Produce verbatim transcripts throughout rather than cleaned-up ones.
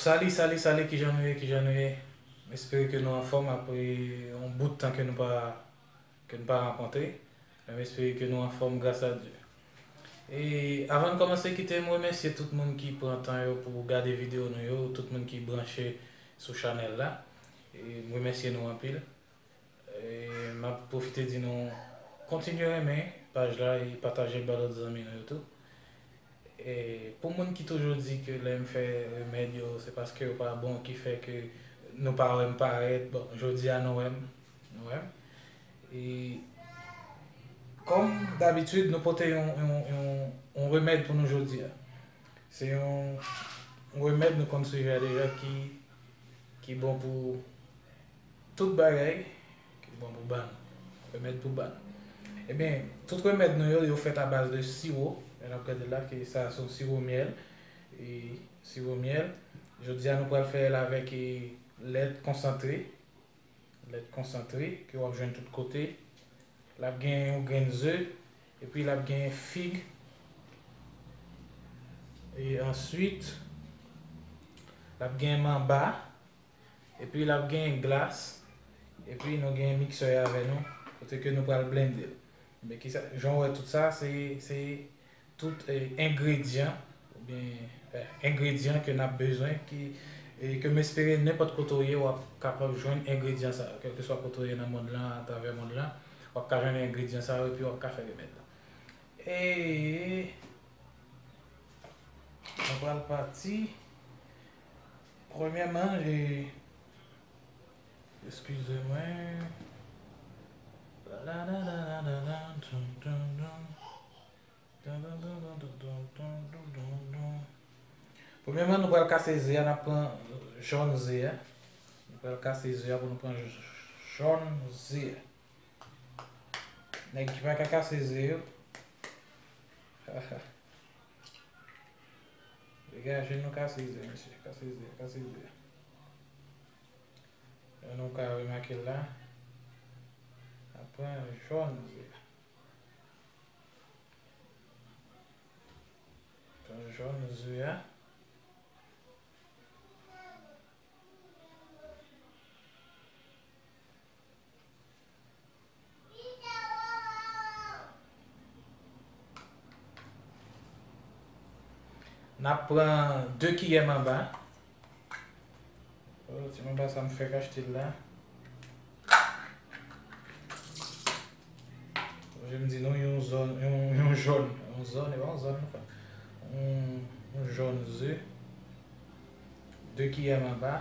Sali, sali, sali, kijan nou ye, kijan nou ye? M espere ke nou anfòm apre yon bout tan ke nou pa, ke nou pa rankontre. Men m espere ke nou anfòm, gras a Dye. E avan n kòmanse, kite m remèsye tout moun ki pran tan yo pou gade videyo nou yo, tout moun ki branche sou chanèl la. E m remèsye nou anpil. E m ap pwofite di nou kontinye renmen paj la e pataje l ba lòt zanmi nou yo tou. E pou moun ki toujou di ke lè m fè remèd yo, se paske yo pa bon ki fè ke nou pa wè m parèt, bon, jodi a nou wè m, nou wè m. E kòm dabitid, nou pote yon, yon, yon, yon remèd pou nou jodi a. Se yon, yon remèd nou konn sijè deja ki, ki bon pou tout bagay ki bon pou bann. Remèd pou bann. Ebyen, tout remèd nou yo, yo fèt a baz de siwo. Jan n ap gade la, ke sa se yon siwo myèl. E siwo myèl. Jodi a, nou pral fè l avèk, e, lèt konsantre. Lèt konsantre, ke w ap jwenn tout kote. L ap gen yon grenn ze. Epi l ap gen fig. E answit, l ap gen manba. Epi l ap gen glas. Epi nou gen miksè a avè nou. Kote ke nou pral blende l. Men kisa, jan w wè tout sa, se, se tout, eh, engredyan, oubyen, eh, engredyan ke n ap bezwen, ki, e ke m espere nenpòt kote w ye, w ap kapab jwenn engredyan sa yo. Kèlkeswa kote w ye nan mond lan, atravè mond lan, w ap ka jwenn engredyan sa yo, epi w ap ka fè remèd la. E nou pral pati. Premyèman, e, eskize mwen. Premyèman, nou pral kase ze a, n ap pran jòn ze a. Nou pral kase ze a pou nou pran jòn ze a. Nèg ki pa ka kase ze yo. Degaje nou kase ze, mesye. Kase ze, kase ze. Jan nou ka remake l la. N ap pran jòn ze a. Pran jòn ze a. N ap pran de kiyè manba. Oh, ti manba sa m fèk achte l la. Jan m di nou, yon zòn, yon, yon jòn, yon zòn, e pa yon zòn nou fè. Yon, yon jòn ze. De kiyè manba.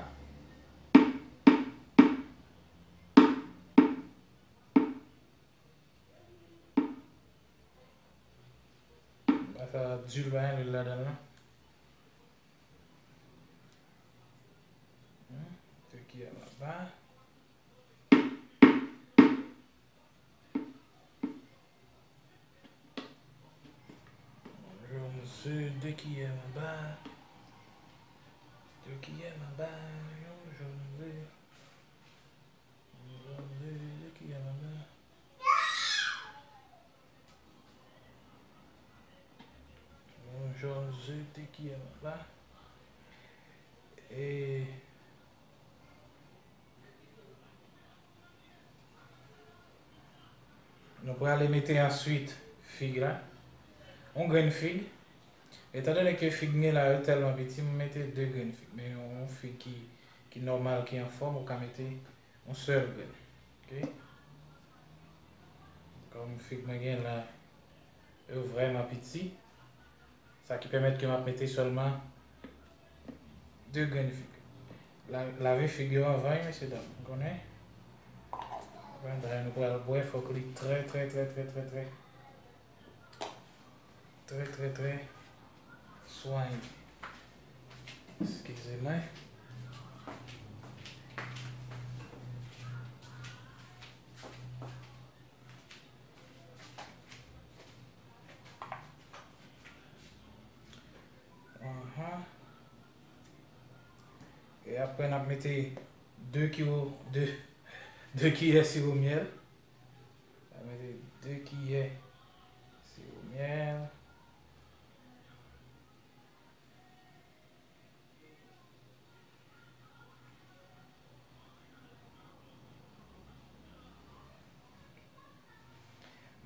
Sa di l pa gen lwil ladan l non. Hmm, se ki a la ba. Yon jòn ze, de kiyè manba. De kiyè manba, yon jòn ze. Yon jòn ze, de kiyè manba. Yon jòn ze, de kiyè manba. E nou prale mete answit fig la. Yon grenn fig. Etandone ke fig m gen la yo tèlman piti, m mete de grenn fig. Men yon, yon fig ki, ki nòmal, ki anfòm, ou ka mete yon sèl grenn. Ok? Kòm fig mwen gen la, yo vrèman piti. Sa ki pèmèt ke m ap mete sèlman de grenn fig. La-, lave fig yo anvan, wi, mesye dam. Ou konnen? Apre, bagay nou pral bwè, fòk li trè, trè, trè, trè, trè, trè, trè, trè, trè swanyen. Eskize mwen. Ahan. E apre, n ap mete de kiwo, de, de kiyè siwo myèl. N ap mete de kiyè siwo myèl.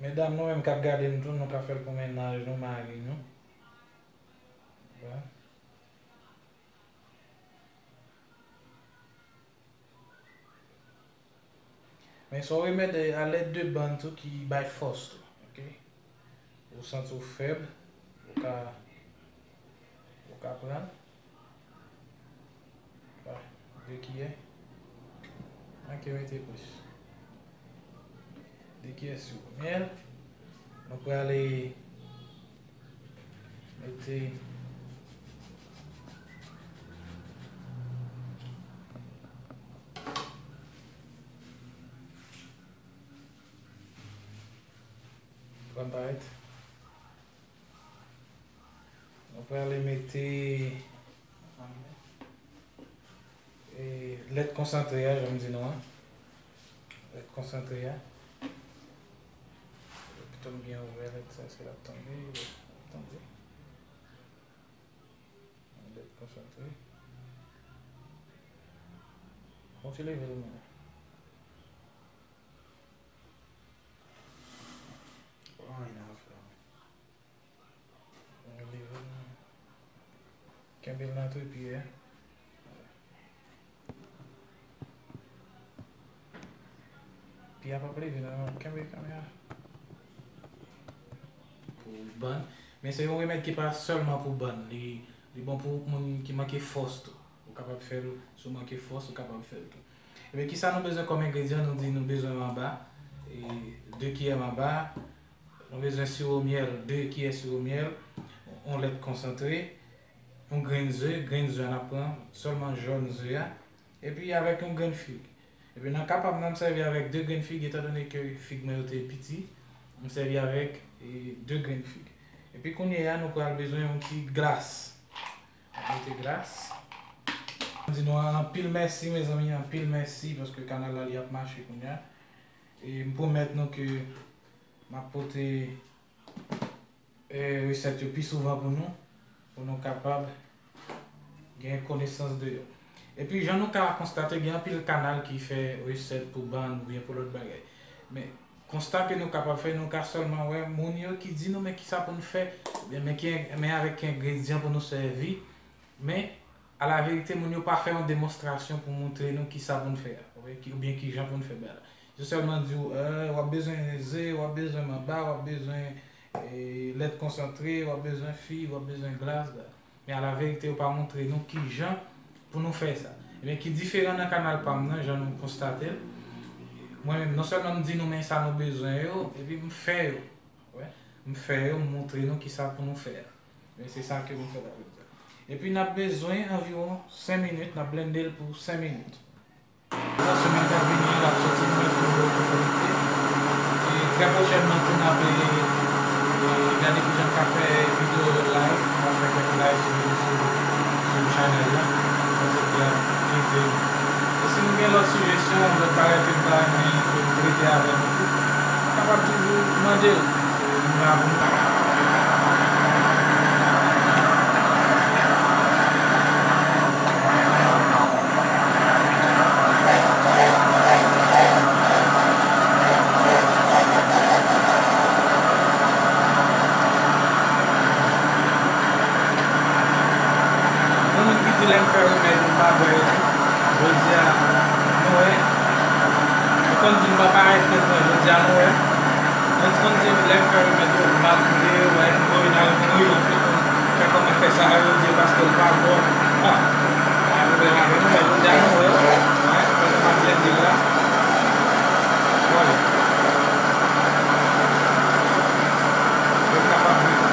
Medam nou menm k ap gade m tou, nou ka fè l pou mennaj nou, mari nou. Bon. Men se yon remèd alèd de bann tou ki bay fòs tou, oke? Ou santi w fèb, ou ka, ou ka pran l. Bon, de kiyè. Manke mete plis. De kiyè siwo myèl. Nou prale mete Pran parèt. Nou prale mete, e, lèt konsantre a, jan m di nou an. Lèt konsantre a. Pito m byen ouvè lèt sa, èske l ap tonbe? Wi, l ap tonbe. Lèt konsantre. Bon, ti leve l mwen. Anyen nan afè a. Leve l. Kenbe l nan trepye a. Pye a p ap leve non, kenbe kamera. Pou bann. Men se yon remèd ki pa sèlman pou bann. Li, li bon pou moun ki manke fòs tou. Ou kapab fè l, si w manke fòs, ou kapab fè l tou. Ebyen, kisa nou bezwen kòm engredyan? Nou di nou bezwen manba, e, de kiyè manba, nou bezwen siwo myèl, de kiyè siwo myèl, yon lèt konsantre, yon grenn ze, grenn ze a n ap pran, sèlman jòn ze a, epi avèk yon grenn fig. Epi nan ka pa m nan, m sèvi avèk de grenn fig, etandone ke fig mwen yo te piti, m sèvi avèk, e, de grenn fig. Epi kounye a, nou pral bezwen yon ti glas. Mete glas. M di nou anpil mèsi, mezanmi, anpil mèsi, paske kanal la, li ap mache kounye a. E m pwomèt nou ke m ap pote, e, resèt yo pi souvan pou nou, pou nou kapab gen konesans de yo. Epi, jan nou ka konstate, gen anpil kanal ki fè resèt pou bann oubyen pou lòt bagay. Men, konsta ke nou kapab fè, nou ka sèlman wè moun yo ki di nou men kisa pou nou fè, oubyen men ki, men avèk ki engredyan pou nou sèvi. Men, alaverite, moun yo pa fè yon demonstrasyon pou montre nou kisa pou n fè a, oubyen ki, oubyen kijan pou n fè bagay la. Yo sèlman di w, e, w ap bezwen ze, w ap bezwen manba, w ap bezwen, e, lèt konsantre, w ap bezwen fig, w ap bezwen glas, bagay. Men alaverite, yo pa montre nou kijan pou nou fè sa. Ebyen, ki diferan nan kanal pa m nan, jan nou konstate l. Mwen menm, non sèlman m di nou men sa nou bezwen yo, epi m fè yo. Wè, m fè yo, m montre nou kisa pou nou fè a. Men se sa ke nou fè la jodi a. Epi n ap bezwen anviwon senk minit, n ap blende l pou senk minit. Nan semèn k ap vini an, l ap soti nou mèt pou nou konekte. E trè pwochènman tou, n ap, e, e, gade kijan n ka fè videyo live. N ap fè kèk live sou, sou, sou channel la. Paske l ap ede nou. E si nou gen lòt sijesyon, lòt bagay ke nou ta renmen pou nou trete avè nou tou, nou kapab toujou mande yo. Gen moun ki di lè m fè remèd yo m pa bwè yo tou. Jodi a, nou wè. Yo konn di m pa parèt tèt mwen, jodi a nou wè. Mwen t konn di lè m fè remèd yo, m ap vle wè m voye nan yon ril, anpil moun fè kòmantè sa yo di paske l pa bon. Ah, pa gen pwoblèm avè nou, men jodi a nou wè. Wè, mwen m ap blende l la. Wè. Yo kapab vin.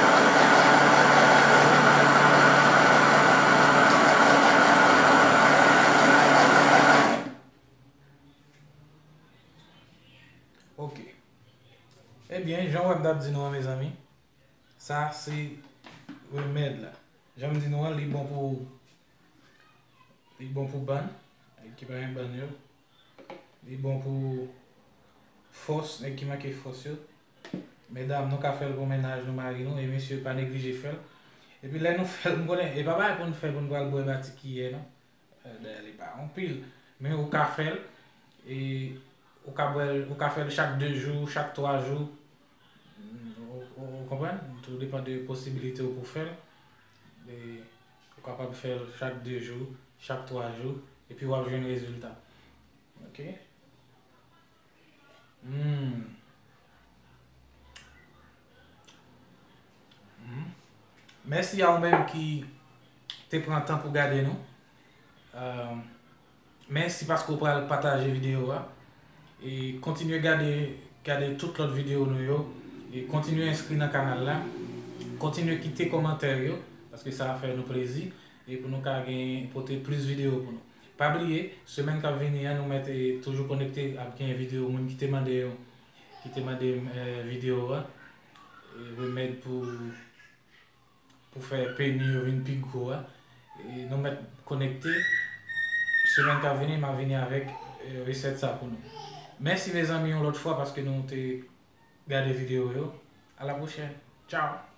Ok. Ebyen, jan w wè m t ap di nou an, mezanmi, sa se remèd la. Jan m di nou an, li bon pou, li bon pou bann, nèg ki pa gen bann yo. Li bon pou fòs, nèg ki manke fòs yo. Medam, nou ka fè l pou mennaj nou, mari nou, e mesye, pa neglije fè l. Epi lè nou fè l, m konnen, e pa bagay pou n fè pou n pral bwè ba ti kiyè, non. Eh, dayè, li pa anpil. Men ou ka fè l, e ou ka bwè l, ou ka fè l chak de jou, chak twa jou. Konprann? Tou depann de posibilite w pou fè l. E ou kapab fè l chak de jou, chak twa jou, epi w ap jwenn rezilta. Ok? Hmm. Hmm. Mèsi a ou menm ki te pran tan pou gade nou. Euh, Mèsi paske w pral pataje videyo a. E kontinye gade, gade tout lòt videyo nou yo. E kontinye enskri nan kanal la. Kontinye kite kòmantè yo, paske sa ap fè nou plezi. E pou nou ka gen, pote plis videyo pou nou. Pa bliye, semèn k ap vini an, nou mèt, e, toujou konekte, ap gen videyo moun ki te mande yo, ki te mande, e, videyo a. E, remèd pou pou fè peni yo vin pi gwo a. E nou mèt konekte. Semèn k ap vini, m a vini avèk, e, resèt sa pou nou. Mèsi mezanmi yon lòt fwa paske nou te gade videyo yo. A la pwochèn. Tchao.